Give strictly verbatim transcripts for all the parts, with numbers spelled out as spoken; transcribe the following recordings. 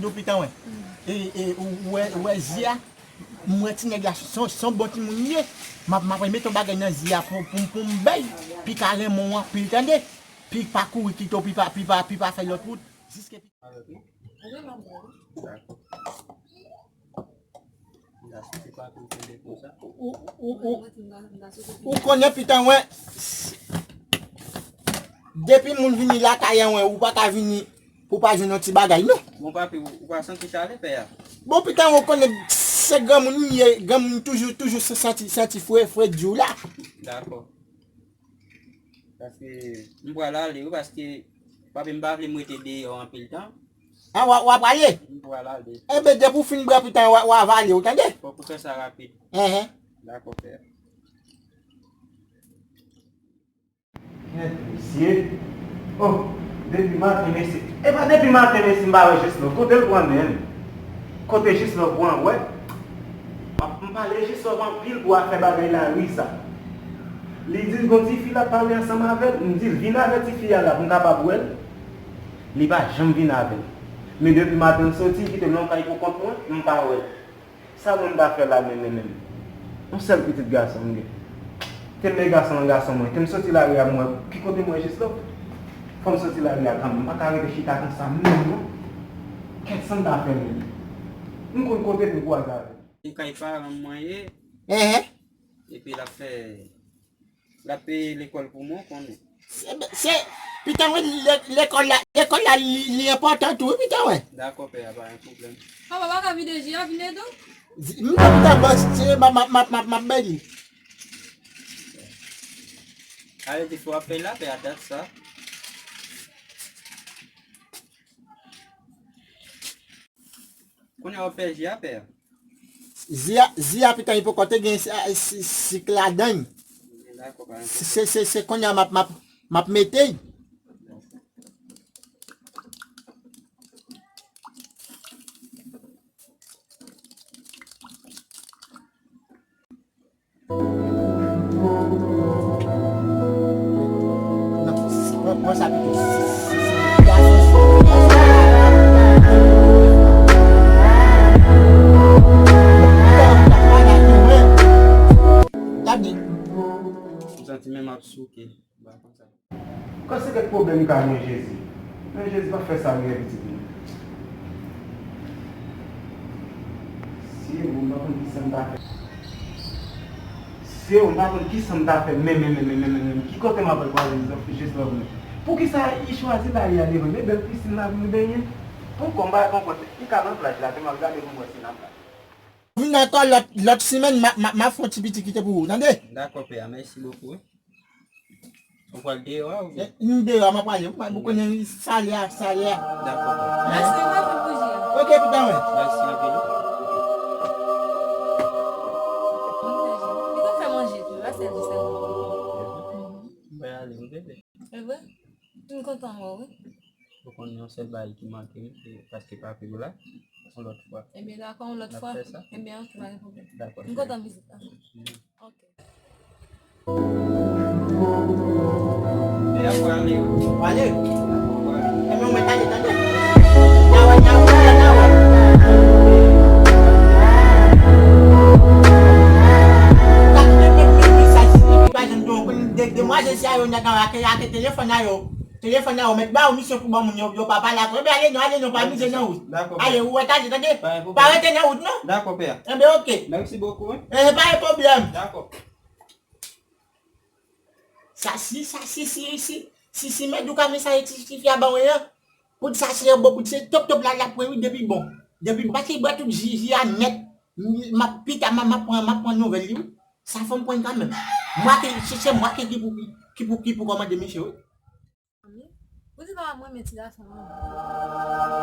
Dopitan, wè. E, e, ou, ou wè, ou wè Zia, m wè ti nèg la, son, son bon timoun li ye. M ap, m ap mete yon bagay nan Zia pou, pou, pou m bay, pi ka renmen w anpil, tande. Pi pa kouri kite w, pi pa, pi pa, pi pa fè lòt wout. Jiske pi. Dakò. Ou, ou, ou, ou, ou konnen pitan wè, depi moun vini lakay an wè, ou pa ka vini pou pa jwenn yon ti bagay, non. Bon, papi, ou, ou pa santi chalè, pè a? Bon, pitan wè, ou konnen se granmoun li ye, granmoun toujou, toujou sa-, santi, santi fre, fre di w la. Dakò. Paske m pral ale wi, paske papi m pa vle m rete deyò anpil tan. A, w a, w a prale? M pral ale. Enben, depi w fin bwè pitan, w a, w a vale, ou tande? Fòk ou fè sa rapid. Enhen. Dakò, pè. Kèt, mesye. Oh, depi maten, mesye. E pa depi maten, mesye, m pa wè Jislove. Kote l pran menm? Kote Jislove pran, wè? M ap, m pale Jislove anpil pou afè bagay lari sa. Li di l gon ti fi l ap pale ansanm avè l. M di l vin avè ti fi a la pou m kapab wè l. Li pa janm vin avè l. Men depi maten l soti, li kite m nan kay pou kont mwen, m pa wè l. Sa mwen m ta fè la menm, menm, menm? Yon sèl pitit gason m gen. Te m lè gason an gason mwen. Te m soti lari a, m wè ki kote m wè Jislove. Fò m soti lari a kanmenm. M pa ka rete chita konsa menm non. Kèt, sa m ta fè menm? M konn kote pou m kwaze avè l. Se kay paran mwen ye. Enhen. Epi l ap fè, l ap peye lekòl pou mwen, w konnen. Se, se, pitan wè, lè-, lekòl la, lekòl la, li, li enpòtan tou, wi, pitan wè. Dakò, pè a, pa gen pwoblèm. Papa, pa ka vide ji a, vin ede w. M nan pitan bòs, se, m ap, m ap, m ap, m ap, m ap bay li. Ale di fò ap fè la, pè a, dat sa. Kounye a w ap fè ji a, pè a? Ji a, ji a pitan li poko te gen si-, si-, sik ladan l. Dakò, pa gen pwoblèm. Se, se, se, se kounye a m ap, m ap, m ap mete l. Non, pran, pran sa pito. Gade. M santi menm ap souke. M pa konn sa. Kòm se kèk pwoblèm li ka gen Jezi. Men Jezi pa fè sa rive pitit li. Sye, bon, m pa konn kisa m ta fè. Sye, m pa konn kisa m ta fè. Men, men, men, men, men, men, men. Ki kote m ap al kwaze Jislove, Jislove, men? Poukisa li chwazi lari a devan? Men bèl pisin la pou nou benyen. Poukò m pa konprann? Li ka nan plaj la, te m ap gade pou m wè si nan plaj. Vin ankò lòt, lòt semèn, m a, m a, m a fè yon ti piti kite pou ou, tande? Dakò, pè a, mèsi bokou, wi. Ou pral deyò a oubyen? E, m deyò a, m ap prale. Ou pa, ou konnen salè a, salè a. Dakò, pè a. Mèsi, m ap fè bouji a. Oke, pitan wè. Mèsi anpil. Li konn fè manje tou, l ap sèvi sèlman. M pral ale, m rete. E vre? M kontan wè w, wi. Ou konn yon sèl bagay ki manke m, se paske papi w la, yon lòt fwa. Ebyen, dakò, yon lòt fwa. N ap fè sa. Ebyen, oke, pa gen pwoblèm. Dakò, cheri. M kontan vizit la. Mm. Oke. E ap prale. Prale? Ebyen, ou mèt ale, tande. Nyawa, nyawa, nyawa. Gade, men, men, men, men, sa, si, pa janm di w, de-, demwazèl sa yo, nèg an rake, rake telefòn a yo. Telefòn nan, ou mèt ba yo misyon pou ban moun yo, yo pa pale ak ou. Ebyen, ale non, ale non, pa mize nan wout. Dakò, pè. Ale, ou wè, ale, tande? Pa gen pwoblèm. Pa rete nan wout, non? Dakò, pè a. Enben, oke. Mèsi bokou, wi. Eh, pa gen pwoblèm. Dakò. Sa si, sa si, si, si, si, si, mèt ou ka men sa, ti, ti fi a ban mwen an. Pou di sa, se yon bon, pou di se top, top la, l ap pran, wi, depi bon. Depi bon, paske li bwè tout ji, ji a nèt. M, m ap pita, m, m ap pran, m ap pran nouvèl li, wi. Sa fò m pran kanmenm. Mwen ke, se, se mwen ke ki pou, ki pou, ki pou kòmande misye, wi. Ou di papa m renmen ti gason an. Ti,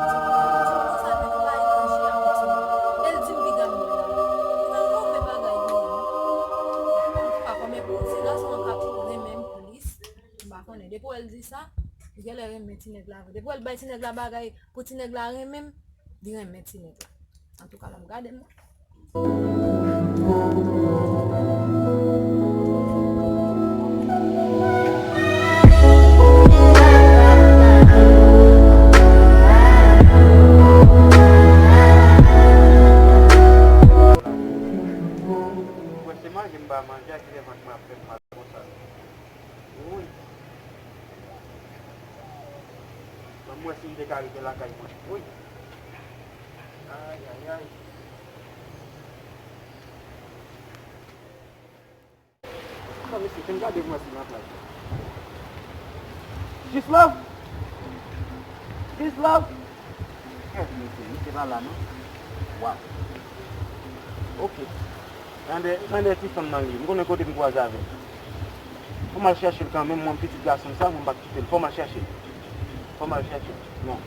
ti konsa te pou bay nan ji a pou ti moun. E l di m piga m la. Se yon move bagay li ye. Antouka, kòman pou ti gason an ka pou renmen m plis? M pa konnen. Depi w wè l di sa, li genlè renmen ti nèg la vre. Depi w wè l bay ti nèg la bagay pou ti nèg la renmen m, li renmen ti nèg la. Antouka, n ap gade m. Ay, ay, ay. Sa mesye, fè m gade pou m wè si m nan plaj la. Jis love! Jis love! Kèt mesye, misye pa la non. Waw. Ok. Tande, tande ti fanm nan li. M konnen kote m kwaze avè l. Fò m al chèche l kanmenm, mwen pitit gason sa, mwen m p ap kite l. Fò m al chèche l. Fò m al chèche l. Non.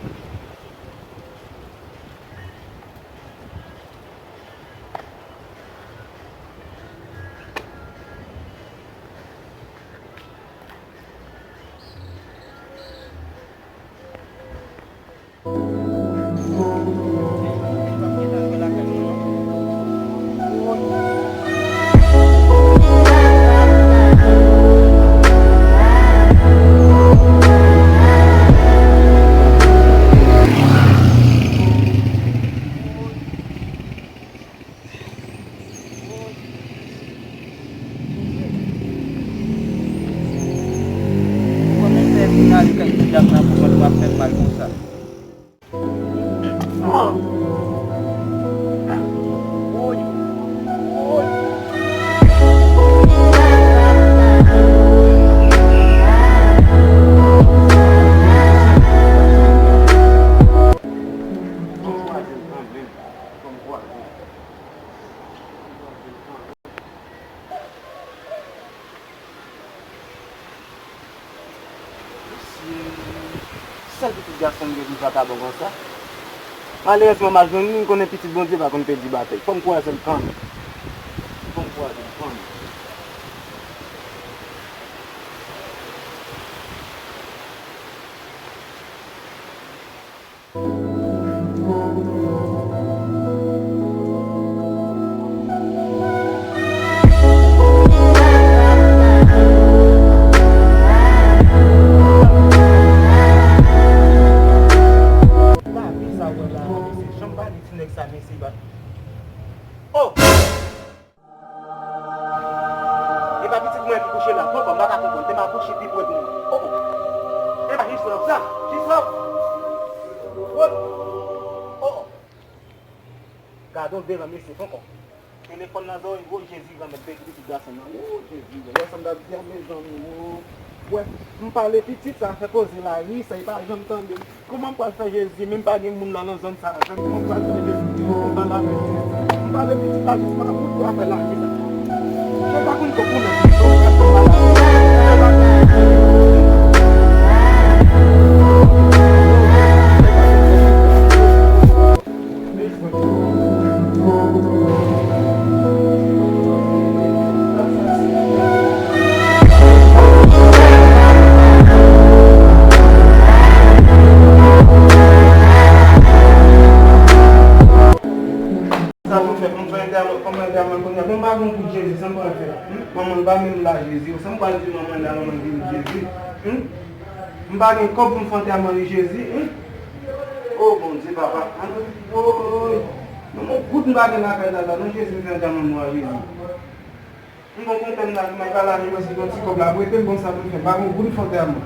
Kòman fè vin ale kay ti dam nan pou mwen, pou ap fè m mal konsa? Sèl pitit gason m gen ki jakabon konsa. Malerezman, m al jwenn li, m konnen pitit Bondye pa konn pèdi batay. Fò m kwaze l kanmenm. Fò m kwaze l kanmenm. Lavi sa w wè la, mesye, janm pale ti nèg sa, mesye, ba. Oh! E pa pitit mwen ki kouche la, poko, m pa ka konprann. Te m akouche pi pre pou mwen. Oh, oh. E pa jis love sa, jis love. Oh, oh. Gadon deran mesye, poko. Telefòn nan zòrèy, wo Jezi granmèt, bèl pitit gason nan. Wo Jezi, wè sa m t ap di a, mezanmi, wo. Wè, m pale pitit sa fè koze la, ri sa, li pa janm tande m. Kòman m pral fè Jezi, men m pa gen moun la nan zòn sa a, kòman m pral fè Jezi, m pa la fè Jezi. M pale pitit la jis makout pou afè lavi sa. Jezi pa konn kòman pou nèg, kòman m pral fè maladi. Sa pou m fè, pou m fè entèman, pou m fè entèman kounye a. Bon, m pa gen kout Jezi, sa m pral fè? Hmm? Manman l pa menm la, Jezi. Sa m pral di manman l la, manman l vini, Jezi? Hmm? M pa gen kòb pou m fè entèman li, Jezi. Hmm? O Bondye, papa. Ann, woy. Non, yon goud m pa gen lakay la, la. Non, Jezi, m fè entèman mwen, Jezi. M gon konpè m la, ki may pa la, li mwen se yon ti kòb la, prete m bon sa pou m fè. M pa gon goud m fè entèman.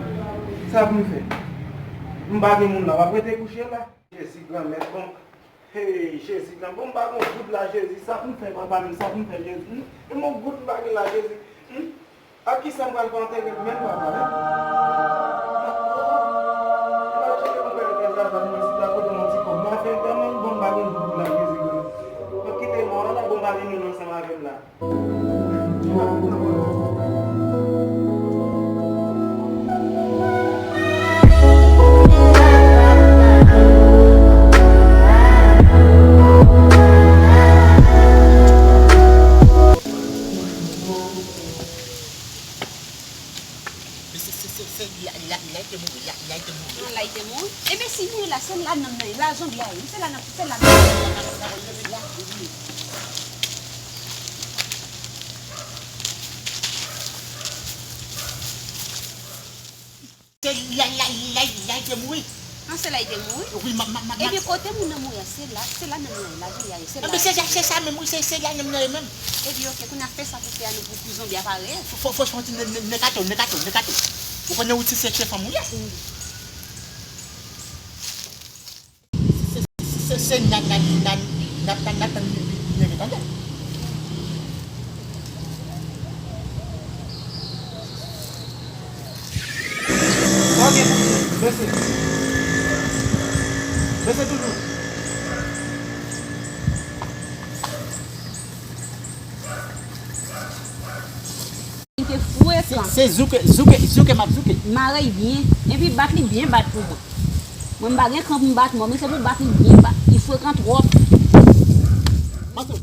Sa pou m fè? M pa gen moun la, w ap rete kouche la? Jezi granmèt, bon. Hey, Jezi, nan bon, m pa gon goud la, Jezi, sa pou m fè, papa, menm sa pou m fè, Jezi. M, m gon goud m pa gen la, Jezi. Hmm? Ak kisa m pral fè anterèman, papa, hein? M pa tcheke m pral fè zaza, mwen, si ta kote yon ti kòb. M a fè entèman, bon, m pa gen goud la, Jezi, granmèt. Bon, kite mò a la, bon, m pa gen moun ansanm avè m la. Se, se, se, se, la, la, la, te mouri, la, la, te mouri. Ah, la, te mouri. Ebyen, si mouri la, se la nanm nan ye, la zonbi a ye. Se la nanm, se la nanm nan ye. Se la, la, la, la, te mouri. Ah, se la li te mouri? Wi, ma, ma, ma, ma. Ebyen, kote moun nan mouri a, se la, se la nanm nan ye, la zonbi a ye, se la. Ebyen, se, se, se sa menm, wi, se, se la nanm nan ye menm. Ebyen, ok, kounye a fè sa pou fè a nou pou, pou zonbi a pa reyèl. Fò, fò, fò, fò, ne, ne, ne kato, ne kato, ne kato. Ou konnen ou ti se chèf an mouye. Se, se, se, Se nan, nan, nan, nan, nan, nan, nan, li, li, li leve, tande. Ok, bese. Bese toujou. Li te frekan. Se zouke, zouke, zouke m ap zouke. Mare l byen. Epi bat li byen bat pou mwen. Mwen m pa gen kan pou m bat mwen, men se pou bat li byen bat. Li frekan twòp. Mato,